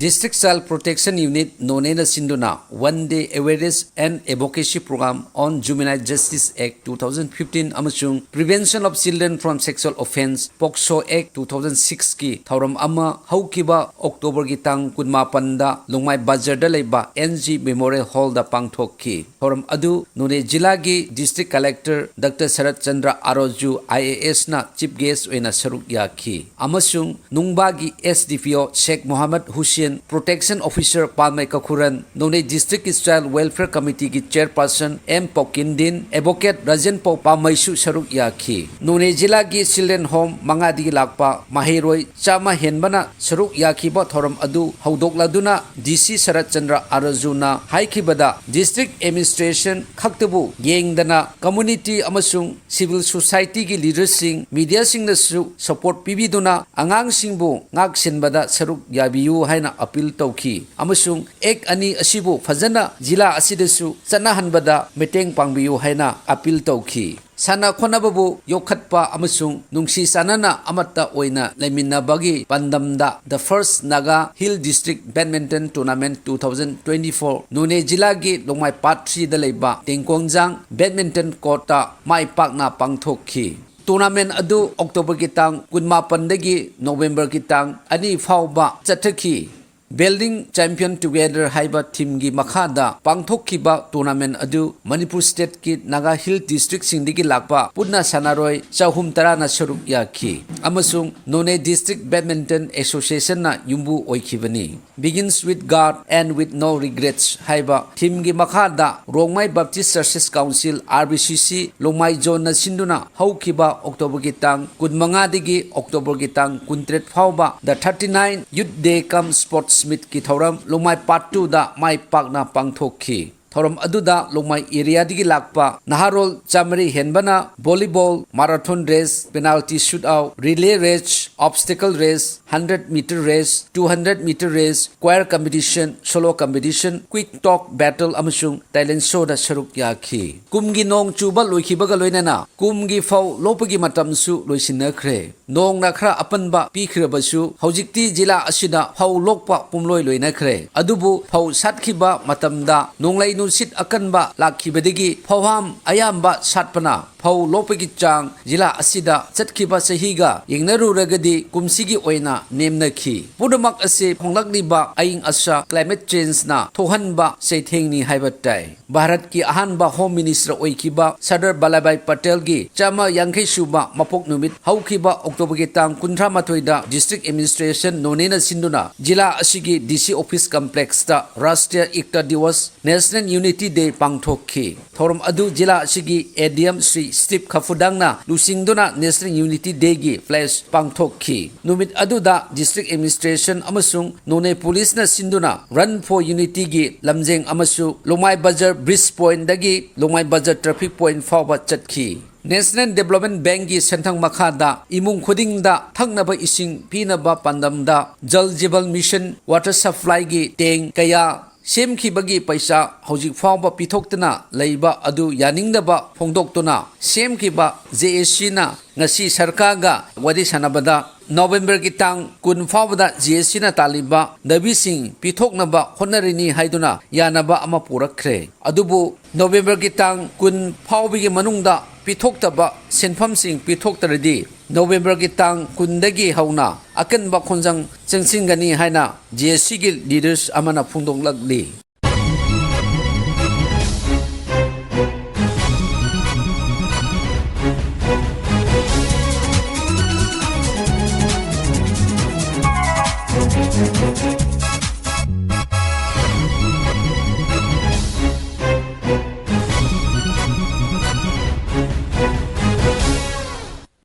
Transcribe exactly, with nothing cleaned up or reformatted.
District Child Protection Unit ꯅꯣꯅꯦꯅ ꯁꯤꯟꯗꯨꯅ One Day Awareness and Advocacy Program on Juvenile Justice Act two thousand fifteen ꯑꯃꯁꯨꯡ Prevention of Children from Sexual Offence, POCSO Act two thousand six ꯀꯤ ꯊꯧꯔꯝ ꯑꯃ ꯍꯧꯈꯤꯕ ꯑꯣꯛꯇꯣꯕꯔꯒꯤ ꯇꯥꯡ ꯀꯨꯟꯃꯥꯄꯟꯗ ꯂꯣꯡꯃꯥꯏ ꯕꯖꯥꯔꯗ ꯂꯩꯕ N G Memorial Hallꯗ ꯄꯥꯡꯊꯣꯛꯈꯤ꯫ ꯊꯧꯔꯝ ꯑꯗꯨ ꯅꯣꯅꯦ ꯖꯤꯂꯥꯒꯤ District Collector Doctor shirt Chandra ꯑꯥꯔꯣꯖꯨ I A S ꯅ Chief Guest ꯑꯣꯏꯅ ꯁꯔꯨꯛ ꯌꯥꯈꯤ ꯑꯃꯁꯨꯡ ꯅꯨꯡꯕꯥꯒꯤ S D P O ꯁꯦꯈ ꯃꯣꯍꯝꯃꯗ ꯍꯨꯁꯦꯟ, Protection Officer ꯄꯥꯜꯃꯩ ꯀꯈꯨꯔꯟ, ꯅꯣꯅꯦ District Child Welfare Committeeꯒꯤ Chairperson M ꯄꯧꯀꯤꯟꯗꯤꯟ, Advocate Rajen ꯄꯧ ꯄꯥꯝꯃꯩꯁꯨ ꯁꯔꯨꯛ ꯌꯥꯈꯤ꯫ ꯅꯣꯅꯦ ꯖꯤꯂꯥꯒꯤ Children Home ꯃꯉꯥꯗꯒꯤ ꯂꯥꯛꯄ ꯃꯍꯩꯔꯣꯏ ꯆꯥꯝꯃ ꯍꯦꯟꯕꯅ ꯁꯔꯨꯛ ꯌꯥꯈꯤꯕ ꯊꯧꯔꯝ ꯑꯗꯨ ꯍꯧꯗꯣꯛꯂꯗꯨꯅ D C ꯁꯔꯠ ꯆꯟꯗ꯭ꯔ ꯑꯥꯔꯖꯨꯅ ꯍꯥꯏꯈꯤꯕꯗ, District Administration ꯈꯛꯇꯕꯨ ꯌꯦꯡꯗꯅ community ꯑꯃꯁꯨꯡ civil societyꯒꯤ leaderꯁꯤꯡ, mediaꯁꯤꯡꯅꯁꯨ support ꯄꯤꯕꯤꯗꯨꯅ ꯑꯉꯥꯡꯁꯤꯡꯕꯨ ꯉꯥꯛꯁꯦꯟꯕꯗ ꯁꯔꯨꯛ ꯌꯥꯕꯤꯌꯨ ꯍꯥꯏꯅ appeal ꯇꯧꯈꯤ ꯑꯃꯁꯨꯡ Act ꯑꯅꯤ ꯑꯁꯤꯕꯨ ꯐꯖꯅ ꯖꯤꯂꯥ ꯑꯁꯤꯗꯁꯨ ꯆꯠꯅꯍꯟꯕꯗ ꯃꯇꯦꯡ ꯄꯥꯡꯕꯤꯌꯨ ꯍꯥꯏꯅ appeal ꯇꯧꯈꯤ꯫ ꯁꯥꯟꯅ ꯈꯣꯠꯅꯕꯕꯨ ꯌꯣꯛꯈꯠꯄ ꯑꯃꯁꯨꯡ ꯅꯨꯡꯁꯤ ꯆꯥꯟꯅꯅ ꯑꯃꯠꯇ ꯑꯣꯏꯅ ꯂꯩꯃꯤꯟꯅꯕꯒꯤ ꯄꯥꯟꯗꯝꯗ The First Naga Hill District Badminton Tournament two thousand twenty-four ꯅꯣꯅꯦ ꯖꯤꯂꯥꯒꯤ ꯂꯣꯡꯃꯥꯏ Part threeꯗ ꯂꯩꯕ ꯇꯦꯡꯀꯣꯡꯖꯥꯡ Badminton Courtꯇ ꯃꯥꯏ ꯄꯥꯛꯅ ꯄꯥꯡꯊꯣꯛꯈꯤ꯫ Tournament ꯑꯗꯨ ꯑꯣꯛꯇꯣꯕꯔꯒꯤ ꯇꯥꯡ ꯀꯨꯟꯃꯥꯄꯟꯗꯒꯤ ꯅꯣꯕꯦꯝꯕꯔꯒꯤ ꯇꯥꯡ ꯑꯅꯤ ꯐꯥꯎꯕ ꯆꯠꯊꯈꯤ꯫ Building Champion Together ꯍꯥꯏꯕ themeꯒꯤ ꯃꯈꯥꯗ ꯄꯥꯡꯊꯣꯛꯈꯤꯕ tournament ꯑꯗꯨ ꯃꯅꯤꯄꯨꯔ stateꯀꯤ Naga Hill Districtꯁꯤꯡꯗꯒꯤ ꯂꯥꯛꯄ ꯄꯨꯟꯅ ꯁꯥꯟꯅꯔꯣꯏ ꯆꯍꯨꯝ ꯇꯔꯥꯅ ꯁꯔꯨꯛ ꯌꯥꯈꯤ ꯑꯃꯁꯨꯡ Noney District Badminton Associationꯅ ꯌꯨꯝꯕꯨ ꯑꯣꯏꯈꯤꯕꯅꯤ꯫ Begins with God and with no regrets ꯍꯥꯏꯕ themeꯒꯤ ꯃꯈꯥꯗ Rongmei Baptist Churches Council, R B C C, ꯂꯣꯡꯃꯥꯏ zoneꯅ ꯁꯤꯟꯗꯨꯅ ꯍꯧꯈꯤꯕ ꯑꯣꯛꯇꯣꯕꯔꯒꯤ ꯇꯥꯡ ꯀꯨꯟꯃꯉꯥꯗꯒꯤ ꯑꯣꯛꯇꯣꯕꯔꯒꯤ ꯇꯥꯡ ꯀꯨꯟꯇꯔꯦꯠ ꯐꯥꯎꯕ The thirty-nine Youth Day cum Sports Meetꯀꯤ ꯊꯧꯔꯝ ꯂꯣꯡꯃꯥꯏ Part twoꯗ ꯃꯥꯏ ꯄꯥꯛꯅ ꯄꯥꯡꯊꯣꯛꯈꯤ꯫ ꯊꯧꯔꯝ ꯑꯗꯨꯗ ꯂꯣꯡꯃꯥꯏ area ꯗꯒꯤ ꯂꯥꯛꯄ ꯅꯍꯥꯔꯣꯜ ꯆꯥꯃꯔꯤ ꯍꯦꯟꯕꯅ volleyball, marathon race, penalty shootout, relay race, obstacle race, hundred meter race, two hundred meter race, choir competition, solo competition, quick talk battle ꯑꯃꯁꯨꯡ talent show ꯗ ꯁꯔꯨꯛ ꯌꯥꯈꯤ꯫ ꯀꯨꯝꯒꯤ ꯅꯣꯡ ꯆꯨꯕ ꯂꯣꯏꯈꯤꯕꯒ ꯂꯣꯏꯅꯅ ꯀꯨꯝꯒꯤ ꯐꯧ ꯂꯣꯛꯄꯒꯤ ꯃꯇꯝꯁꯨ ꯂꯣꯏꯁꯤꯟꯅꯈ꯭ꯔꯦ꯫ ꯅꯣꯡꯅ ꯈꯔ ꯑꯄꯟꯕ ꯄꯤꯈ꯭ꯔꯕꯁꯨ, ꯍꯧꯖꯤꯛꯇꯤ ꯖꯤꯂꯥ ꯑꯁꯤꯗ ꯐꯧ ꯂꯣꯛꯄ ꯄꯨꯝꯂꯣꯏ ꯂꯣꯏꯅꯈ꯭ꯔꯦ꯫ ꯑꯗꯨꯕꯨ ꯐꯧ ꯁꯥꯠꯈꯤꯕ ꯃꯇꯝꯗ ꯅꯣꯡꯂꯩ ꯅꯨꯡꯁꯤꯠ ꯑꯀꯟꯕ ꯂꯥꯛꯈꯤꯕꯗꯒꯤ ꯐꯧꯍꯥꯝ ꯑꯌꯥꯝꯕ ꯁꯥꯠꯄꯅ ꯐꯧ ꯂꯣꯛꯄꯒꯤ ꯆꯥꯡ ꯖꯤꯂꯥ ꯑꯁꯤꯗ ꯆꯠꯈꯤꯕ ꯆꯍꯤꯒ ꯌꯦꯡꯅꯔꯨꯔꯒꯗꯤ ꯀꯨꯝꯁꯤꯒꯤ ꯑꯣꯏꯅ ꯅꯦꯝꯅꯈꯤ꯫ ꯄꯨꯝꯅꯃꯛ ꯑꯁꯤ ꯍꯣꯡꯂꯛꯂꯤꯕ ꯑꯏꯪ ꯑꯁꯥ, climate change ꯅ ꯊꯣꯛꯍꯟꯕ ꯆꯩꯊꯦꯡꯅꯤ ꯍꯥꯏꯕ ꯇꯥꯏ꯫ ꯚꯥꯔꯠꯀꯤ ꯑꯍꯥꯟꯕ Home Minister ꯑꯣꯏꯈꯤꯕ ꯁꯔꯗꯥꯔ ꯚꯜꯂꯚꯚꯥꯏ ꯄꯇꯦꯜꯒꯤ ꯆꯥꯝꯃ ꯌꯥꯡꯈꯩ ꯁꯨꯕ ꯃꯄꯣꯛ ꯅꯨꯃꯤꯠ ꯍꯧꯈꯤꯕ October ꯒꯤ ꯇꯥꯡ ꯀꯨꯟꯊ꯭ꯔꯥ ꯃꯥꯊꯣꯏꯗ District Administration ꯅꯣꯅꯦꯅ ꯁꯤꯟꯗꯨꯅ ꯖꯤꯂꯥ ꯑꯁꯤꯒꯤ DC office complex ꯇ Rashtriya Ekta Diwas, National Unity Day ꯄꯥꯡꯊꯣꯛꯈꯤ꯫ ꯊꯧꯔꯝ ꯑꯗꯨ ꯖꯤꯂꯥ ꯑꯁꯤꯒꯤ ADM ꯁ꯭ꯔꯤ ꯁ꯭ꯇꯤꯚ ꯈꯐꯨꯗꯥꯡꯅ ꯂꯨꯆꯤꯡꯗꯨꯅ National Unity Day ꯒꯤ flag ꯄꯥꯡꯊꯣꯛꯈꯤ꯫ ꯅꯨꯃꯤꯠ ꯑꯗꯨꯗ District Administration ꯑꯃꯁꯨꯡ ꯅꯣꯅꯦ Police ꯅ ꯁꯤꯟꯗꯨꯅ Run for Unity ꯒꯤ ꯂꯝꯖꯦꯡ ꯑꯃꯁꯨ ꯂꯣꯡꯃꯥꯏ ꯕꯖꯥꯔ bridge point ꯗꯒꯤ ꯂꯣꯡꯃꯥꯏ ꯕꯖꯥꯔ traffic point ꯐꯥꯎꯕ ꯆꯠꯈꯤ꯫ National Development Bank ꯀꯤ ꯁꯦꯟꯊꯪ ꯃꯈꯥꯗ ꯏꯃꯨꯡ ꯈꯨꯗꯤꯡꯗ ꯊꯛꯅꯕ ꯏꯁꯤꯡ ꯄꯤꯅꯕ ꯄꯥꯟꯗꯝꯗ Jal Jeevan Mission water supply ꯒꯤ tank ꯀꯌꯥ ꯁꯦꯝꯈꯤꯕꯒꯤ ꯄꯩꯁꯥ ꯍꯧꯖꯤꯛ ꯐꯥꯎꯕ ꯄꯤꯊꯣꯛꯇꯅ ꯂꯩꯕ ꯑꯗꯨ ꯌꯥꯅꯤꯡꯗꯕ ꯐꯣꯡꯗꯣꯛꯇꯨꯅ ꯁꯦꯝꯈꯤꯕ JAC ꯅ ꯉꯁꯤ ꯁꯔꯀꯥꯔꯒ ꯋꯥꯔꯤ ꯁꯥꯟꯅꯕꯗ November ꯒꯤ ꯇꯥꯡ ꯀꯨꯟ ꯐꯥꯎꯕꯗ JAC ꯅ ꯇꯥꯜꯂꯤꯕ ꯗꯥꯕꯤꯁꯤꯡ ꯄꯤꯊꯣꯛꯅꯕ ꯍꯣꯠꯅꯔꯤꯅꯤ ꯍꯥꯏꯗꯨꯅ ꯌꯥꯅꯕ ꯑꯃ ꯄꯨꯔꯛꯈ꯭ꯔꯦ꯫ ꯑꯗꯨꯕꯨ November ꯒꯤ ꯇꯥꯡ ꯀꯨꯟ ꯐꯥꯎꯕꯒꯤ ꯃꯅꯨꯡꯗ ꯄꯤꯊꯣꯛꯇꯕ ꯁꯦꯟꯐꯝꯁꯤꯡ ꯄꯤꯊꯣꯛꯇ꯭ꯔꯗꯤ November ꯒꯤ ꯇꯥꯡ ꯀꯨꯟꯗꯒꯤ ꯍꯧꯅ ꯑꯀꯟꯕ ꯈꯣꯡꯖꯪ ꯆꯪꯁꯤꯟꯒꯅꯤ ꯍꯥꯏꯅ JAC ꯒꯤ leaders ꯑꯃꯅ ꯐꯣꯡꯗꯣꯛꯂꯛꯂꯤ꯫